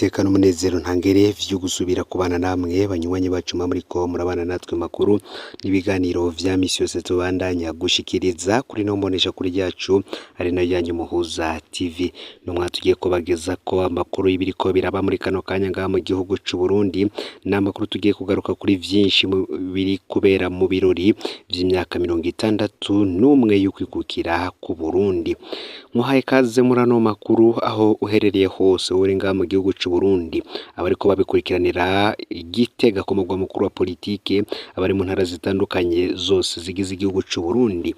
N'iteka n'umunezero ntangere vyo gusubira kubana namwe banywanyi bacu muba muriko murabana natwe makuru n'ibiganiro vya misi yose tubandanya gushikiriza kuri no mboneshakure yacu ari nayo yanyu Muhuza TV. Numwa tugiye kubagezako amakuru y'ibiriko biraba muri kano kanya ngaha mu gihugu c'u Burundi. Ni amakuru tugiye kugaruka kuri vyinshi biri kubera mu birori vy'imyaka 61 y'ukwikukira ku Burundi. Muhaye ikaze muri ano makuru aho uherereye hose uri ngaha mu gihugu c'u Burundi, abariko babikurikiranira i Gitega ku mugwa mukuru wa politike, abari mu ntara zitandukanye zose zigize igihugu c'u Burundi,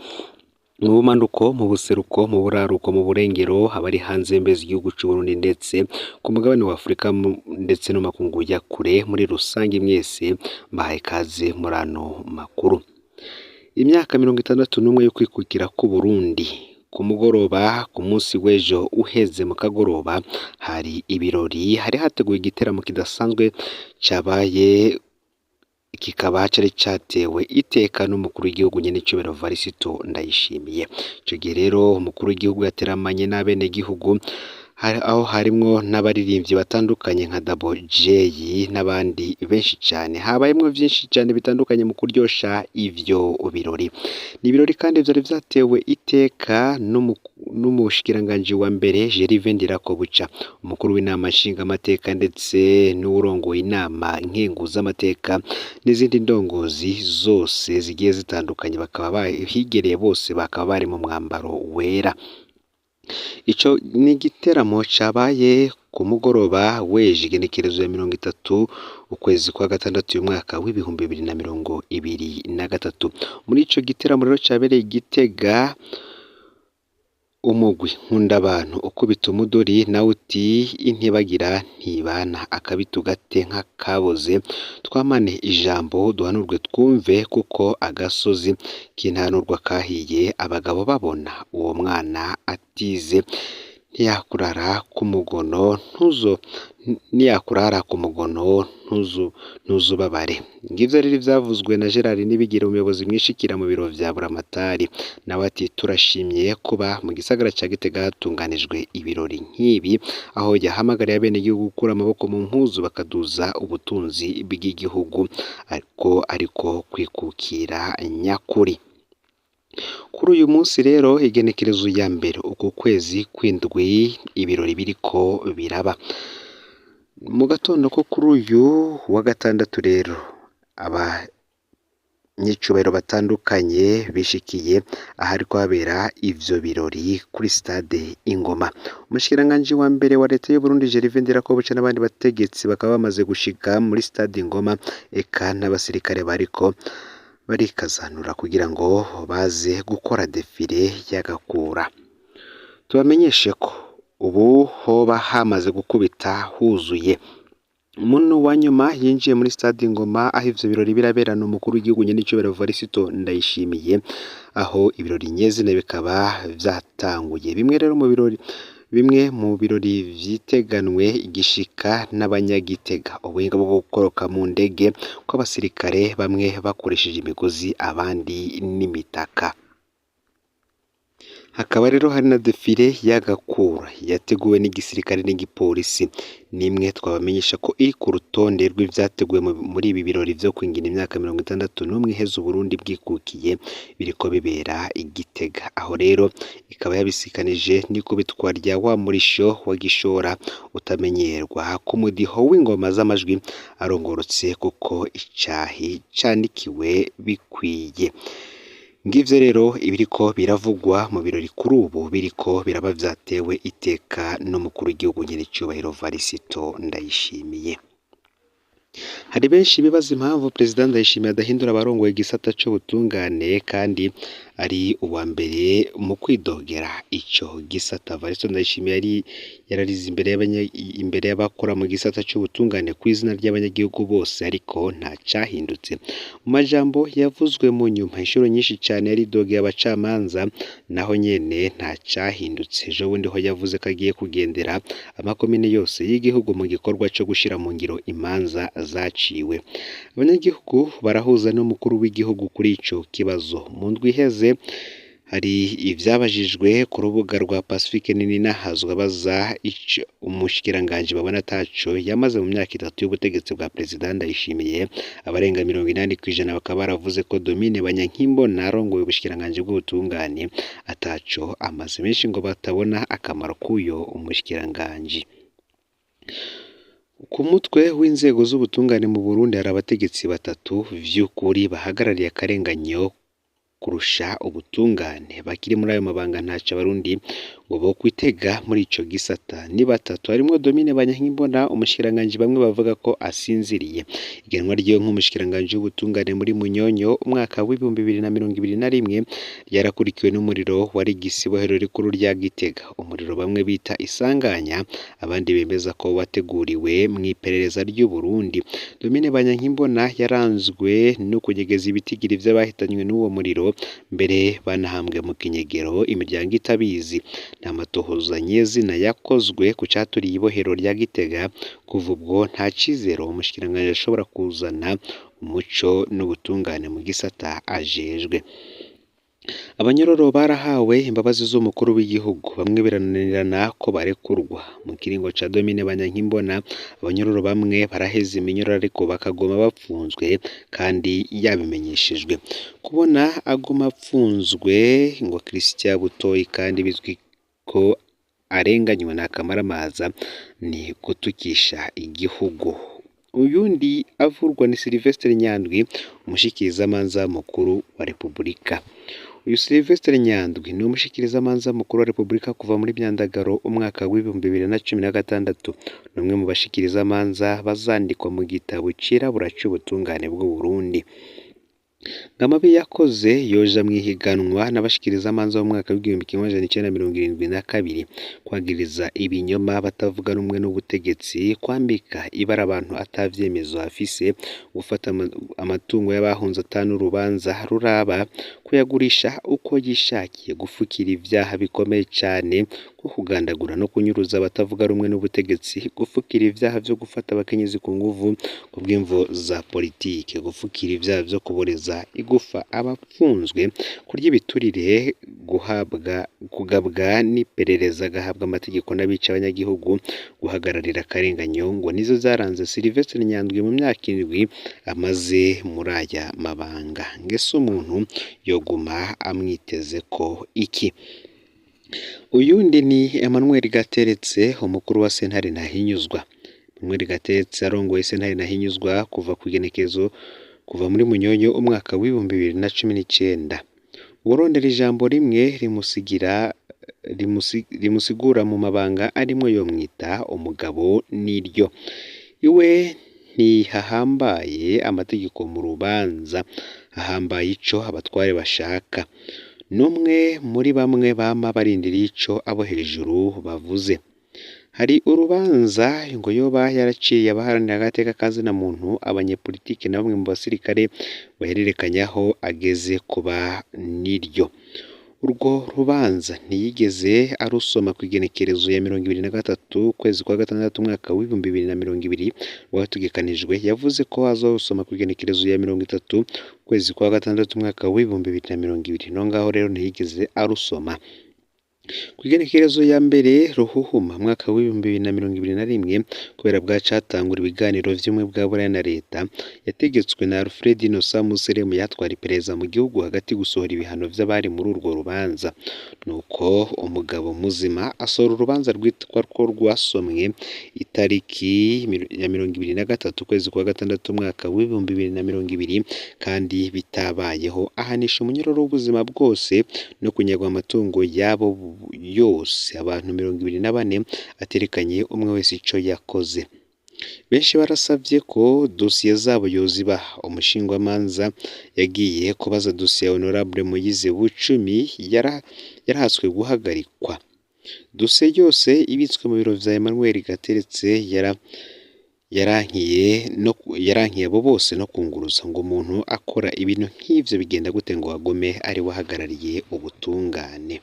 mu bumanuko, mu buseruko, mu buraruko, mu burengero, abari hanze y'imbibe z'igihugu c'u Burundi ndetse ku mugabane wa Afurika ndetse no makungu ya kure muri rusange, mwese mbahaye ikaze muri ano makuru. Imyaka 61 y'ukwikukira k'u Burundi. Ku mugoroba ku munsi w'ejo uheze mu kagoroba hari ibirori, hari hateguwe igiteramo kidasanzwe cabaye, kikaba cari catewe iteka n'umukuru w'igihugu nyen'icubahiro Varisito Ndayishimiye. Ico gihe rero umukuru w'igihugu yateramanye n'abenegihugu, aho harimwo n'abaririmbyi batandukanye nka Double J n'abandi benshi cane. Habayemwo vyinshi cane bitandukanye mu kuryosha ivyo birori. Ni ibirori kandi vyari vyatewe iteka n'umushikiranganji wa mbere Gervais Ndirakobuca, umukuru w'inama nshingamateka ndetse n'uwurongoye inama nkenguzamateka n'izindi ndongozi zose zigiye zitandukanye, bakaba bahigereye bose bakaba bari mu mwambaro wera. Ico ni igiteramo cabaye ku mugoroba w'ejo igenekerezo ya 30 ukwezi kwa gatandatu uyu mwaka w'2023. Muri ico giteramo rero cabereye i Gitega, umugwi Nkundabantu ukubita umuduri nawe uti intibagira ntibana, akabi tugate nk'akaboze, twamane ijambo duhanurwe twumve kuko agasozi k'intanurwa kahiye abagabo babona. Uwo mwana atize ntiyakurara ku mugono ntuzo niyakurara ku mugono ntuzubabare. Ngivyo rero ivyavuzwe na Gerard Nibigira, umuyobozi mwishikira mu biro vya Buramatari. Nawe ati turashimye kuba mu gisagara ca Gitega hatunganijwe ibirori nk'ibi, aho yahamagariye abenegihugu gukura amaboko mu mpuzu bakaduza ubutunzi bw'igihugu, ariko kwikukira nyakuri. Kuri uyu munsi rero igenekerezo ya mbere uku kwezi kw'indwi ibirori biriko biraba. Mu gatondo ko kuri uyu wa gatandatu rero abanyicubahiro batandukanye bishikiye ahariko habera ivyo birori kuri stade Ingoma. Umushikiranganji wa mbere wa leta y'Uburundi Gervais Ndirakobuca n'abandi bategetsi bakaba bamaze gushika muri stade Ingoma, eka n'abasirikare bariko barikazanura kugira ngo baze gukora défilé y'agakura. Tubamenyeshe ko ubu hoba hamaze gukubita huzuye. Umuntu wa nyuma yinjiye muri stade Ingoma aho ivyo birori birabera ni umukuru w'igihugu nyen'icubahiro Varisito Ndayishimiye, aho ibirori nyezina bikaba vyatanguye. Bimwe rero mu birori, bimwe mu birori vyiteganwe igishika n'abanyagitega, ubuhinga bwo gukoroka mu ndege kw'abasirikare bamwe bakoresheje imigozi abandi n'imitaka. Hakaba rero hari na défilé y'agakura yateguwe n'igisirikare n'igipolisi. Nimwe twabamenyesha ko iri ku rutonde rw'ivyateguwe muri ibi birori vyo kwingina imyaka 61 iheze Uburundi bwikukiye, biriko bibera i Gitega. Aho rero ikaba yabisikanije n'ikubitwa rya wa murisho wa Gishora utamenyerwa ku mudiho w'ingoma z'amajwi arongorotse, kuko icahi canikiwe bikwiye. Ngivyo rero ibiriko biravugwa mu birori kuri ubu biriko biraba vyatewe iteka n'umukuru w'igihugu nyen'icubahiro Varisito Ndayishimiye. Hari benshi bibaza impamvu Perezida Ndayishimiye adahindura abarongoye igisata c'ubutungane kandi ari uwa mbere mu kwidogera ico gisata. Varisito Ndayishimiye yari yararize imbere y'abakora mu gisata c'ubutungane kw'izina ry'abanyagihugu bose, ariko nta cahindutse. Mu majambo yavuzwe mu nyuma inshuro nyinshi cane yaridogeye abacamanza, naho nyene nta cahindutse. Ejo bundi ho yavuze ko agiye kugendera amakomine yose y'igihugu mu gikorwa co gushira mu ngiro imanza zaciwe. Abanyagihugu barahuza n'umukuru w'igihugu kuri ico kibazo. Mu ndwi iheze Hari ivyabajijwe ku rubuga rwa Pacifique Nininahazwa baza ico umushikiranganji babona ataco yamaze mu myaka 3 y'ubutegetsi bwa Perezida Ndayishimiye. Abarenga 80% bakaba baravuze ko Domine Banyankimbona arongoye ubushikiranganji bw'ubutungane ataco amaze. Benshi ngo batabona akamaro k'uyo umushikiranganji. Ku mutwe w'inzego z'ubutungane mu Burundi hari abategetsi batatu vy'ukuri bahagarariye akarenganyo kurusha ubutungane. Bakiri muri ayo mabanga ntaco abarundi ngo bokwitega muri ico gisata. Ni batatu harimwo Domine Banyankimbona, umushikiranganji bamwe bavuga ko asinziriye. Igenwa ryiwe nk'umushikiranganji w'ubutungane muri Munyonyo umwaka w'2021 ryarakurikiwe n'umuriro warigise ibohero rikuru rya Gitega. Umuriro bamwe bita isanganya, abandi bemeza ko wateguriwe mw'iperereza ry'u Burundi. Domine Banyankimbona yaranzwe no kunyegeza ibitigiri vy'abahitanywe n'uwo muriro, mbere banahambwe mu kinyegero imiryango itabizi. Nta matohoza nyezina yakozwe ku caturiye ibohero rya Gitega. Kuva ubwo nta cizere uwo mushikiranganji ashobora kuzana umuco n'ubutungane mu gisata ajejwe. Abanyororo barahawe imbabazi z'umukuru w'igihugu, bamwe birananirana ko barekurwa. Mu kiringo ca Domine Banyankimbona, abanyororo bamwe baraheza iminyororo ariko bakaguma bapfunzwe kandi yabimenyeshejwe. Kubona aguma apfunzwe ngo Christian Butoyi kandi bizwi ko arenganywe na Kamaramaza ni gutukisha igihugu. Uyundi avurwa ni Sylvestre Nyandwi, umushikirizamanza mukuru wa Repubulika. Uyu Sylvestre Nyandwi ni umushikirizamanza mukuru wa Repubulika kuva muri Myandagaro umwaka w'2016. Ni umwe mu bashikirizamanza bazandikwa mu gitabo cirabura c'ubutungane bw'u Burundi. Ngamabi yakoze yoja mw'ihiganwa n'abashikirizamanza b'umwaka w'1972, kwagiriza ibinyoma batavuga rumwe n'ubutegetsi, kwambika ibara abantu atavyemezo afise, gufata amatungo y'abahunze ata n'urubanza ruraba, kuyagurisha uko yishakiye, gufukira ivyaha bikomeye cane nko kugandagura no kunyuruza abatavuga rumwe n'ubutegetsi, gufukira ivyaha vyo gufata abakenyezi ku nguvu kubw'imvo za politike, gufukira ivyaha vyo kuboreza igufa abapfunzwe, kurya ibiturire, guhabwa kugabwa n'iperereza agahabwa amategeko n'abica abanyagihugu, guhagararira akarenganyo ngo nizo zaranze Sylvestre Nyandwi mu myaka 7 amaze muri aya mabanga. Ngese umuntu yoguma amwiteze ko iki? Uyundi ni Emmanuel Gateretse, umukuru wa sentare Ntahinyuzwa. Emmanuel Gateretse arongoye sentare Ntahinyuzwa kuva ku igenekerezo kuva muri Munyonyo umwaka w'2019. Uworondera ijambo rimwe rimusigura mu mabanga arimwo yomwita umugabo n'iryo. Iwe ntihahambaye amategeko mu rubanza, hahambaye ico abatware bashaka. N'umwe muri bamwe bama barindiriye ico abo hejuru bavuze. Hari urubanza ngo yoba yaraciye abaharanira agateka ka zina muntu, abanyepolitike na bamwe mu basirikare bahererekanyaho ageze kuba n'iryo. Urwo rubanza ntiyigeze arusoma ku igenekerezo ya 23 ukwezi kwa gatandatu umwaka w'2020 rwategekanijwe. Yavuze ko azorusoma ku igenekerezo ya 30 ukwezi kwa gatandatu umwaka w'2020. No ngaho rero ntiyigeze arusoma. Ku igenekerezo ya 1 Ruhuhuma umwaka w'2021, kubera bwacatangura ibiganiro vy'ubumwe bwa Buraya na leta, yategetswe na Alfred Innocent Museremu yatwara iperereza mu gihugu hagati gusohora ibihano vy'abari muri urwo rubanza. Nuko umugabo muzima asohora urubanza rwitwa ko rwasomwe itariki ya 23 ukwezi kwa gatandatu umwaka w'2020 kandi bitabayeho, ahanisha umunyororo w'ubuzima bwose no kunyagwa amatungo yabo yose abantu 24 aterekanye umwe wese ico yakoze. Benshi barasavye ko dosiye zabo yozibaha. Umushingwamanza yagiye kubaza dosiye ya Honorable Moise Bucumi yarahatswe guhagarikwa. Dosiye yose ibitswe mu biro vya Emmanuel Gateretse yarankiye abo bose no kunguruza. Ngo umuntu akora ibintu nk'ivyo bigenda gute ngo agome ari we ahagarariye ubutungane?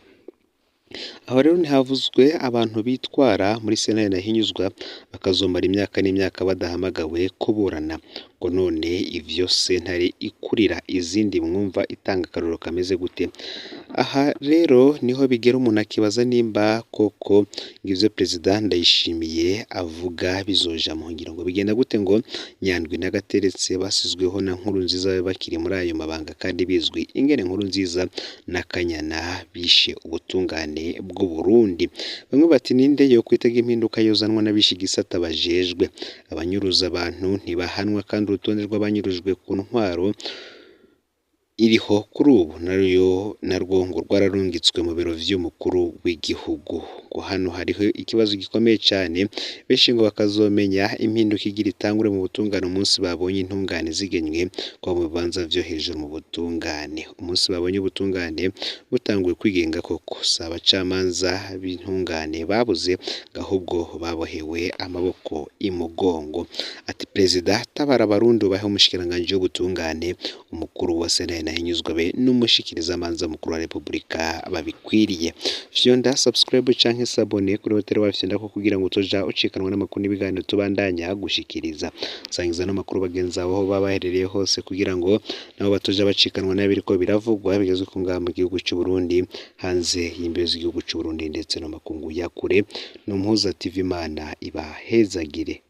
Aho rero ntihavuzwe abantu bitwara muri sentare Ntahinyuzwa bakazomara imyaka n'imyaka badahamagawe kuburana. Ngo none ivyo sentare ikurira izindi mwumva itanga akarorero kameze gute? Aha rero niho bigera umuntu akibaza nimba koko ivyo Perezida Ndayishimiye avuga bizoja mu ngiro. Ngo bigenda gute ngo Nyandwi na Gateretse basizweho na Nkurunziza babe bakiri muri ayo mabanga kandi bizwi ingene Nkurunziza na Kanyana bishe ubutungane bw'u Burundi? Bamwe bati ninde yokwitega impinduka yozanwa n'abishe igisata bajejwe? Abanyuruza abantu ntibahanwa kandi urutonde rw'abanyurujwe ku ntwaro iriho kuri ubu nayo narwo ngo rwararungitswe mu biro vy'umukuru w'igihugu. Ngo hano hariho ikibazo gikomeye cane, benshi ngo bakazomenya impinduka igira itangure mu butungane umunsi babonye intungane zigenywe kuba mu bibanza vyo hejuru mu butungane. Umunsi babonye ubutungane butanguye kwigenga koko, si abacamanza b'intungane babuze, ahubwo babohewe amaboko imugongo. Ati Perezida tabara abarundi ubahe umushikiranganji w'ubutungane, umukuru wa sentare Ntahinyuzwa be n'umushikirizamanza mukuru wa Repubulika babikwiriye. Fyonda subscribe canke s'abonner kuri hoteli wafyondako kugira ngo utoja ucikanwa n'amakuru n'ibiganiro tubandanya gushikiriza. Sangiza n'amakuru bagenzi bawe aho baba baherereye hose kugira ngo nabo batoja bacikanwa n'ibiriko biravugwa bigezwe ngaha mu gihugu c'u Burundi, hanze y'imbibe z'igihugu c'u Burundi ndetse no makungu ya kure. Ni Umuhuza TV, Imana ibahezagire.